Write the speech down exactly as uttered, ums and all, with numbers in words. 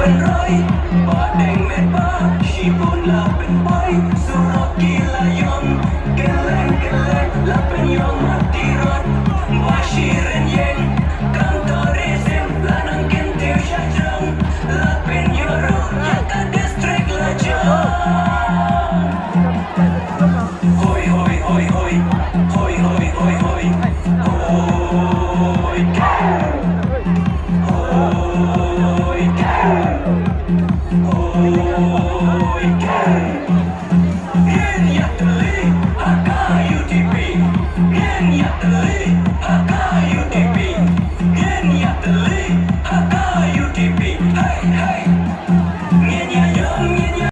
Roi, ba deng met ba shibun la pynpoi, surok ki la ïong, kylleng kylleng la pynïong martirot, ba shi rynïeng, kam tourism la nang kyntiew sha jrong, la pynïoh ruh ïa ka district la jong. Hoi, hoi, hoi, hoi. Hoi, hoi, hoi, hoi. Hoi, ka. Hoi, ka. Hoi, ka. Ngin ïatylli ha ka U D P. Ngin ïatylli ha ka U D P. Ngin ïatylli ha ka U D P. Hey, hey. Ngin ïa ïong, ngin ïa